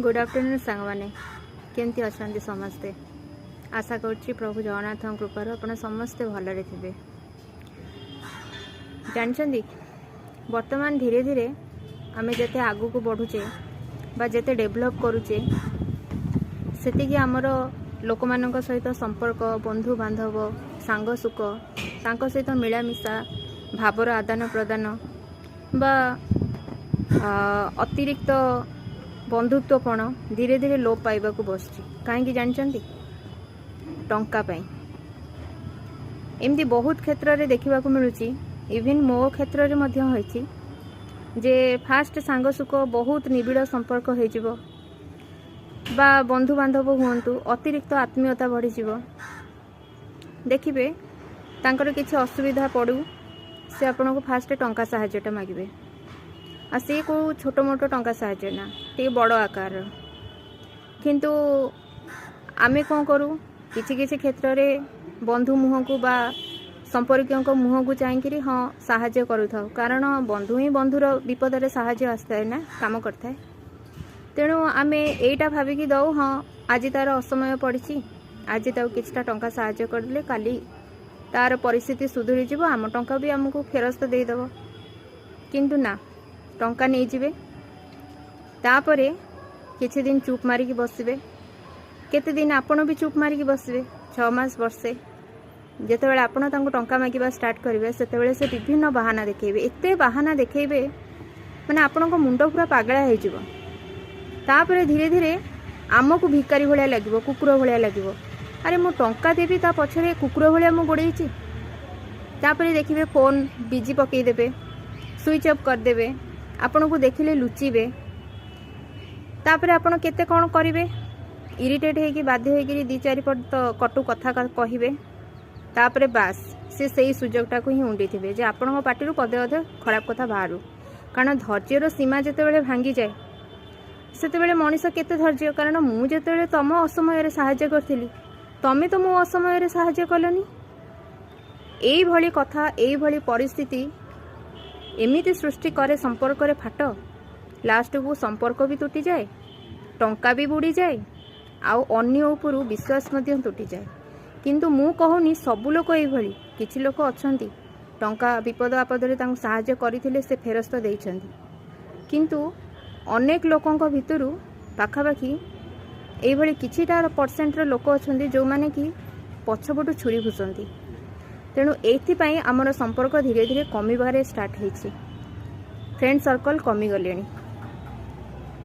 Good afternoon ସାଙ୍ଗମାନେ, କେମିତି ଅଛନ୍ତି ସମସ୍ତେ? ଆଶା କରୁଛି ପ୍ରଭୁ ଜଗନ୍ନାଥଙ୍କ କୃପାରୁ ଆପଣ ସମସ୍ତେ ଭଲରେ ଥିବେ। ଜାଣିଛନ୍ତି, ବର୍ତ୍ତମାନ ଧୀରେ ଧୀରେ ଆମେ ଯେତେ ଆଗକୁ ବଢ଼ୁଛେ ବା ଯେତେ ଡେଭଲପ୍ କରୁଛେ, ସେତିକି ଆମର ଲୋକମାନଙ୍କ ସହିତ ସମ୍ପର୍କ, ବନ୍ଧୁବାନ୍ଧବ, ସାଙ୍ଗସୁଖ, ତାଙ୍କ ସହିତ ମିଳାମିଶା, ଭାବର ଆଦାନ ପ୍ରଦାନ ବା ଅତିରିକ୍ତ ବନ୍ଧୁତ୍ୱପଣ ଧୀରେ ଧୀରେ ଲୋପ ପାଇବାକୁ ବସୁଛି। କାହିଁକି ଜାଣିଛନ୍ତି? ଟଙ୍କା ପାଇଁ। ଏମିତି ବହୁତ କ୍ଷେତ୍ରରେ ଦେଖିବାକୁ ମିଳୁଛି, ଇଭିନ୍ ମୋ କ୍ଷେତ୍ରରେ ମଧ୍ୟ ହୋଇଛି ଯେ ଫାଷ୍ଟ ସାଙ୍ଗସୁଖ ବହୁତ ନିବିଡ଼ ସମ୍ପର୍କ ହେଇଯିବ ବା ବନ୍ଧୁବାନ୍ଧବ ହୁଅନ୍ତୁ, ଅତିରିକ୍ତ ଆତ୍ମୀୟତା ବଢ଼ିଯିବ। ଦେଖିବେ, ତାଙ୍କର କିଛି ଅସୁବିଧା ପଡ଼ୁ, ସେ ଆପଣଙ୍କୁ ଫାଷ୍ଟ ଟଙ୍କା ସାହାଯ୍ୟଟା ମାଗିବେ। ଆଉ ସିଏ କେଉଁ ଛୋଟ ମୋଟ ଟଙ୍କା ସାହାଯ୍ୟ ନା, ଟିକେ ବଡ଼ ଆକାରର। କିନ୍ତୁ ଆମେ କ'ଣ କରୁ? କିଛି କିଛି କ୍ଷେତ୍ରରେ ବନ୍ଧୁ ମୁହଁକୁ ବା ସମ୍ପର୍କୀୟଙ୍କ ମୁହଁକୁ ଚାହିଁକିରି ହଁ ସାହାଯ୍ୟ କରୁଥାଉ, କାରଣ ବନ୍ଧୁ ହିଁ ବନ୍ଧୁର ବିପଦରେ ସାହାଯ୍ୟ ଆସିଥାଏ ନା, କାମ କରିଥାଏ। ତେଣୁ ଆମେ ଏଇଟା ଭାବିକି ଦଉ, ହଁ, ଆଜି ତାର ଅସମୟ ପଡ଼ିଛି, ଆଜି ତାକୁ କିଛିଟା ଟଙ୍କା ସାହାଯ୍ୟ କରିଦେଲେ କାଲି ତାର ପରିସ୍ଥିତି ସୁଧୁରିଯିବ, ଆମ ଟଙ୍କା ବି ଆମକୁ ଫେରସ୍ତ ଦେଇଦେବ। କିନ୍ତୁ ନା, ଟଙ୍କା ନେଇଯିବେ, ତାପରେ କିଛି ଦିନ ଚୁପ୍ ମାରିକି ବସିବେ। କେତେ ଦିନ ଆପଣ ବି ଚୁପ୍ ମାରିକି ବସିବେ? 6 ମାସ, ବର୍ଷେ। ଯେତେବେଳେ ଆପଣ ତାଙ୍କୁ ଟଙ୍କା ମାଗିବା ଷ୍ଟାର୍ଟ କରିବେ, ସେତେବେଳେ ସେ ବିଭିନ୍ନ ବାହାନା ଦେଖେଇବେ। ଏତେ ବାହାନା ଦେଖେଇବେ, ମାନେ ଆପଣଙ୍କ ମୁଣ୍ଡ ପୁରା ପାଗଳା ହେଇଯିବ। ତାପରେ ଧୀରେ ଧୀରେ ଆମକୁ ଭିକାରୀ ଭଳିଆ ଲାଗିବ, କୁକୁର ଭଳିଆ ଲାଗିବ। ଆରେ, ମୁଁ ଟଙ୍କା ଦେବି, ତା ପଛରେ କୁକୁର ଭଳିଆ ମୁଁ ଗୋଡ଼େଇଛି। ତାପରେ ଦେଖିବେ, ଫୋନ୍ ବିଜି ପକେଇଦେବେ, ସୁଇଚ୍ ଅଫ୍ କରିଦେବେ, ଆପଣଙ୍କୁ ଦେଖିଲେ ଲୁଚିବେ। ତାପରେ ଆପଣ କେତେ କ'ଣ କରିବେ, ଇରିଟେଟ୍ ହେଇକି ବାଧ୍ୟ ହେଇକିରି ଦୁଇ ଚାରିପଟ ତ କଟୁ କଥା କହିବେ। ତାପରେ ବାସ୍, ସେ ସେଇ ସୁଯୋଗଟାକୁ ହିଁ ଉଣ୍ଡିଥିବେ ଯେ ଆପଣଙ୍କ ପାଟିରୁ ପଦେ ଅଧେ ଖରାପ କଥା ବାହାରୁ। କାରଣ ଧୈର୍ଯ୍ୟର ସୀମା ଯେତେବେଳେ ଭାଙ୍ଗିଯାଏ, ସେତେବେଳେ ମଣିଷ କେତେ ଧୈର୍ଯ୍ୟ? କାରଣ ମୁଁ ଯେତେବେଳେ ତମ ଅସମୟରେ ସାହାଯ୍ୟ କରିଥିଲି, ତମେ ତ ମୋ ଅସମୟରେ ସାହାଯ୍ୟ କଲନି। ଏଇଭଳି କଥା, ଏଇଭଳି ପରିସ୍ଥିତି ଏମିତି ସୃଷ୍ଟି କରେ ସମ୍ପର୍କରେ ଫାଟ। ଲାଷ୍ଟକୁ ସମ୍ପର୍କ ବି ତୁଟିଯାଏ, ଟଙ୍କା ବି ବୁଡ଼ିଯାଏ, ଆଉ ଅନ୍ୟ ଉପରୁ ବିଶ୍ୱାସ ମଧ୍ୟ ତୁଟିଯାଏ। କିନ୍ତୁ ମୁଁ କହୁନି ସବୁ ଲୋକ ଏଇଭଳି। କିଛି ଲୋକ ଅଛନ୍ତି, ଟଙ୍କା ବିପଦ ଆପଦରେ ତାଙ୍କୁ ସାହାଯ୍ୟ କରିଥିଲେ ସେ ଫେରସ୍ତ ଦେଇଛନ୍ତି। କିନ୍ତୁ ଅନେକ ଲୋକଙ୍କ ଭିତରୁ ପାଖାପାଖି ଏଇଭଳି କିଛିଟା ପରସେଣ୍ଟର ଲୋକ ଅଛନ୍ତି, ଯେଉଁମାନେ କି ପଛପଟୁ ଛୁରୀ ଭୁସନ୍ତି। ତେଣୁ ଏଇଥିପାଇଁ ଆମର ସମ୍ପର୍କ ଧୀରେ ଧୀରେ କମିବାରେ ଷ୍ଟାର୍ଟ ହେଇଛି, ଫ୍ରେଣ୍ଡ ସର୍କଲ୍ କମିଗଲେଣି।